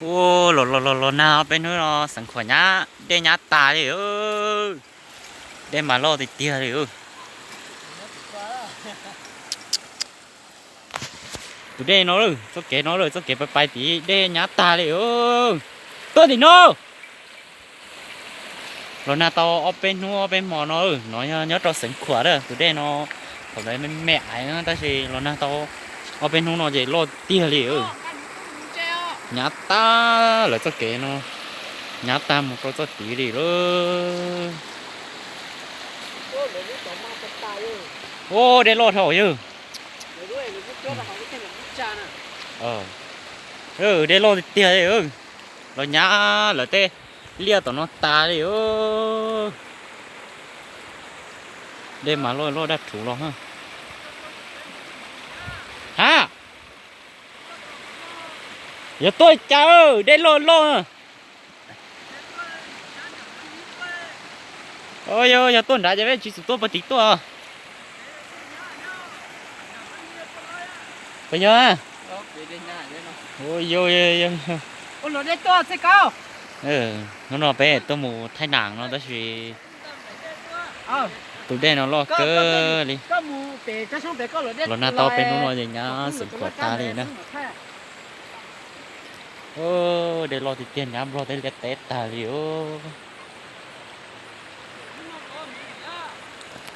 Ua, los los los los nag ob peb hnub no Xeev Khuam nyab, dej nyab tag li. Dej mas loj tiag tiag li. Tus dej no, txoj kev no lawm, txoj kev pais pais tim dej nyab tag li. Tuaj tim no. Los nag tau ob peb hnub ob peb hmo no, no yog nyob rau Xeev Khuam a, tus dej no thaum ntawd me me aiv tab sis los nag tau ob peb hnub no ces loj tiag li. Nyab tag lawm txoj kev no, nyab tag mus rau txoj tid li lawm. Ua, dej loj dhau yawg. Dej loj tiag tiag li. Los nyab lawm tej liaj tom no tas li. Dej mas loj loj daj rhuv los. Ha, yog tuaj cas, dej loj loj. Yog tuaj nrad ces peb tsis txhob tuaj puag tid tuaj. Puas yog? Hnub no peb tuaj mus thaij nam no tab sis tus dej no loj kawg li. Los nag tau peb hnub no ces nyab Xeev Khuam tas li na. Dej loj tiag tiag, nyab Nplog tej liaj teb tag li.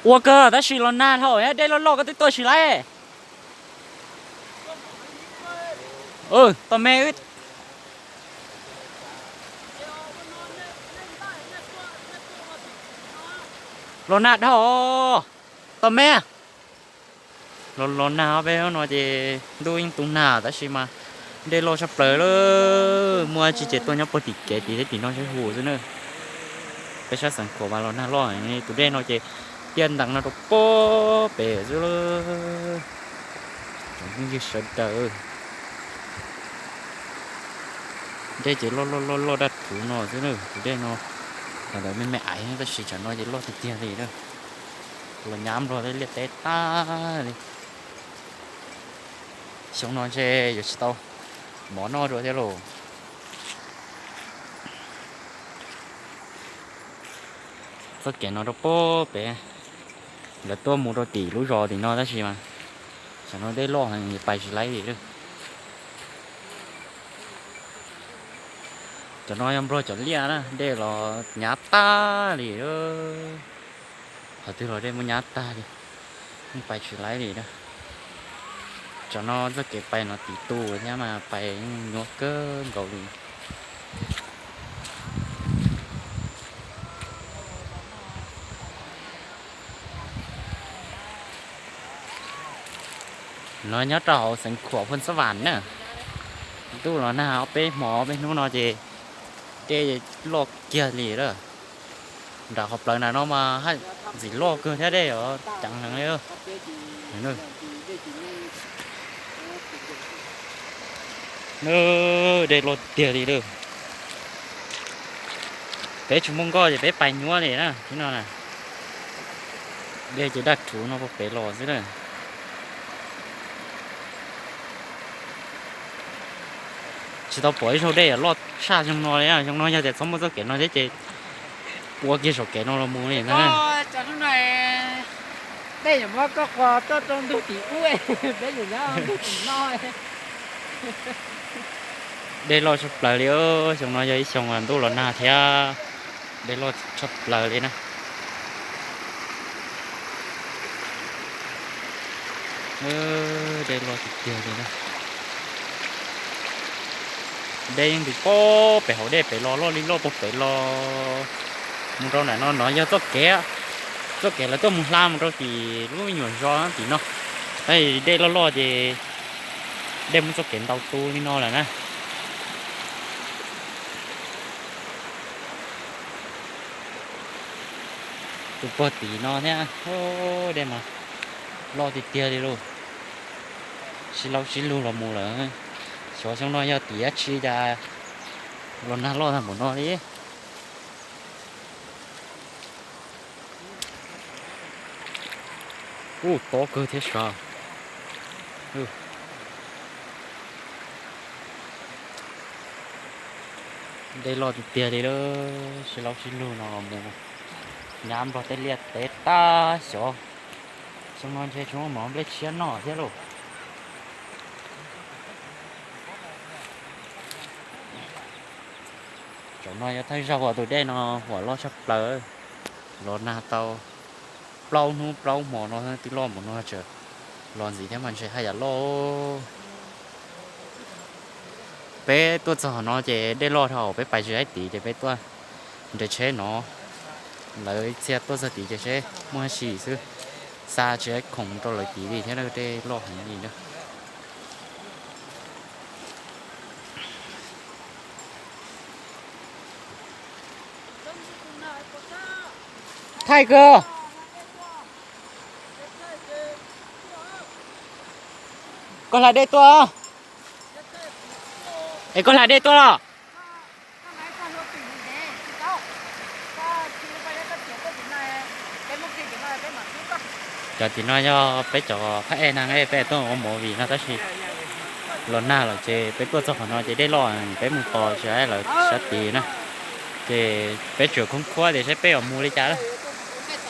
Ua kawg tab sis los nag dhau, dej loj loj koj twb tuaj tsis laib. Tom me, los nag dhau, tom me. Los los nag ob peb hnub no ces ntuj yeej tu nag tab sis mas dej loj tshaj plaws lawm, muaj tsis ces tuaj nyob puag tim kev tim teb tim no sib hu xwb na. Peb sab Xeev Khuam mas los nag loj, tus dej no ces tiaj ntees no rau puag pem xwb lawm. Tsoom phooj ywg sawv daws, dej ces loj loj loj loj daj rhuv no xwb na, tus dej no thaum ntawd me me aiv tab sis tsam no ces loj tiag tiag li. Los nyab Nplog tej liaj teb tag li. Xyoo no ntshe yuav tsis tau mov noj dua thiab lauj. Txoj kev no rau puag pem, lawv tuaj mus rau tim lub zos tim no tab sis mas tsam no dej loj heev pais tsis laib li. Cov no yog Nplog cov liaj na, dej los nyab tag li. Qhov twg los dej muab nyab tag li, yeej pais tsis laib li na. Tsam no txoj kev pais no tiv tu thiab mas pais yeej nyuaj kawg nkaus li. No nyob rau hauv Xeev Khuam Phoos Xab Vam na. Ntuj los nag ob peb hmo ob peb hnub no ces dej loj kiag li lawm. Nram qhov plawv nram no mas haj ntxim loj kawg thiab, dej os ceev heev li. Dej loj tiag li lawm. Peb tsis muaj nkoj ces peb pais nyuaj li na, no dej ces daj rhuv no puag pem los xwb na. Tsis tau pom ib zaug dej loj tshaj xyoo no li. Xyoo no yog tias txhob muaj txoj kev no thiab ces ua kiag saum kev no los mus li na. Dej yuav muab koj quas tuaj rau ntug tim ub, peb yuav nyob ntug tim no. Dej loj tshaj plaws li, xyoo no yog ib xyoo ntuj los nag thiab dej loj tshaj plaws li na. Dej loj tiag tiag li na. Dej yeej nti puag pem hauv dej pem los, loj li loj puag pem los mus rau nram no. No yog txoj kev, txoj kev lawv tuaj mus hla mus rau tim lub me nyuam zos tim no. Tab sis dej loj loj ces dej muab txoj kev ntaus tu li no lawm na. Tus puag tim no thiab, dej mas loj tiag tiag li lauj. Sib laub sib lug los mus lawm. Xyov xyoo no yog tim dab tsi cas los nag loj tag npaum no li. Ub, tob kawg thiab sav. Dej loj tiag tiag li lawm, sib laub sib lug no los mus nyab nplog tej liaj teb tag xyov. Xyoo no ntshe tsis muaj mov nplej tshiab noj thiab lauj. Zaum no yog thawj zaug uas tus dej no huam loj tshaj plaws. Los nag tau plaub hnub plaub hmo no twb loj npaum no, tseem los ntxiv thiab mas ntshe haj yam loj. Peb tuaj txog no ces dej loj dhau, peb pais tsis laib tid ces peb tuaj nres tsheb no. Lawv txhia tuaj txog tid ces seb muaj dab tsi xwb, xa tsis laib khoom rau lawv tid li thiab, dej loj heev li na. Thaij kawg. Koj hla dej tuaj. Es koj hla dej tuaj los? Cov tim no yog peb cov phab ej na, peb tuaj ua movie no tab sis los nag lawm ces peb tuaj txog qhov no ces dej loj, peb mus tos tsis laib lawv sab tid na. Ces peb tsuas khoob khuab tias saib peb yuav mus li cas.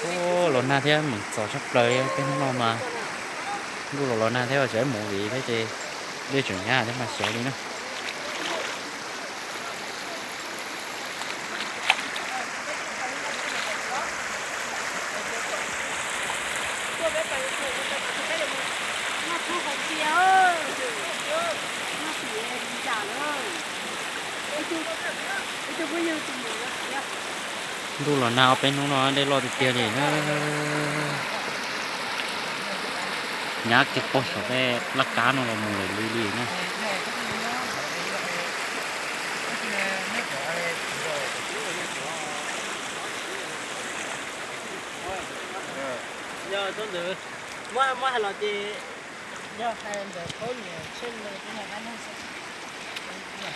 Ub, los nag thiab mas txom tshaj plaws li peb hnub no mas. Ntuj los los nag thiab tsis laib movie thiab ces dej tseem nyab thiab mas xyov li na. Ntuj los nag ob peb hnub no dej loj tiag tiag li na. Nyab kiag pog saum tej laj kab no los mus lawm li li na.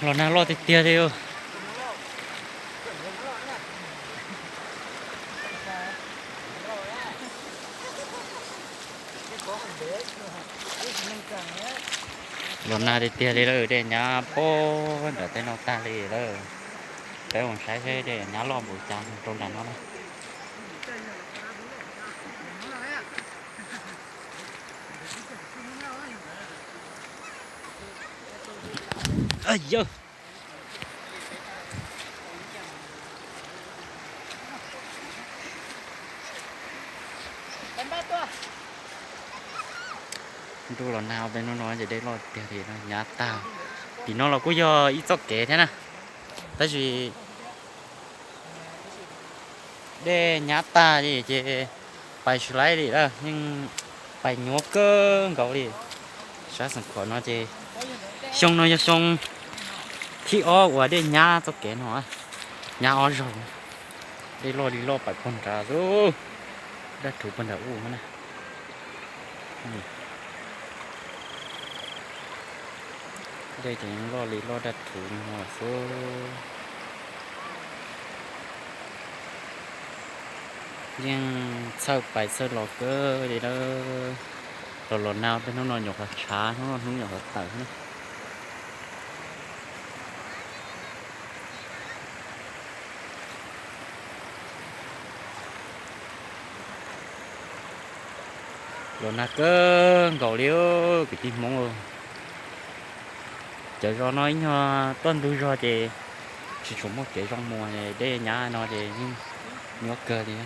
Los nag loj tiag tiag li. Los nag tiag tiag li lawm, dej nyab pog nram tej no tag li lawm. Peb mus saib seb dej nyab loj npaum cas rau nram no na. Yog ntuj los nag ob peb hnub no ces dej loj tiag li no, nyab tag. Tim no los kuj yog ib txoj kev thiab na, tab sis dej nyab tag li ces pais tsis laib li lawm, yeej pais nyuaj kawg nkaus li. Sab Xeem Khuam no ces xyoo no yog xyoo thib ob uas dej nyab txoj kev no, nyab ob zaug. Dej loj li loj pais pog nrad xwb, daj rhuv pog nrad ub na. Dej ces loj li loj daj rhuv li no xwb. Yeej txhawj pais txhawj los kawg li lawm. Los los nag peb hnub no nyuam qhuav tshav, hnub no hnub nyuam qhuav tawm na. Los nag kawg nkaus li kwv tij Hmoob. Cov zos no ib nyuag tuaj ntug zog ces tsis tshua muaj kev zoo mus, dej nyab no ces yeej nyuaj kawg li.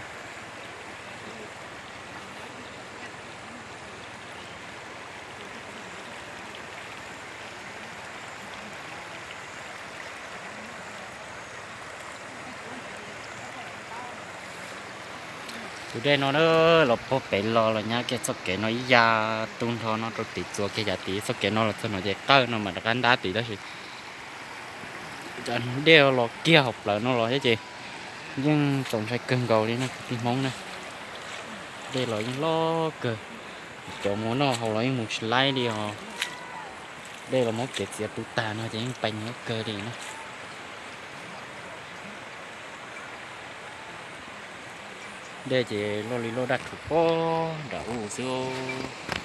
Tus dej no na, los puag pem los los nyab kiag txoj kev no ib yam tu nrho no rau tim txuas kiag yav tid, txoj kev no los txog no ces qawj no mam rov qab ntab tid tab sis dej los kiag hauv plawv no los thiab ces yeej txaus ntshai kawg nkaus li na kwv tij Hmoob na. Dej los yeej loj kawg, cov mus noj haus los yeej mus tsis laib li os. Dej los muab kev txiav tu tag no ces yeej pais nyuaj kawg li na. Dej ces loj li loj daj rhuv pog nram ub xwb.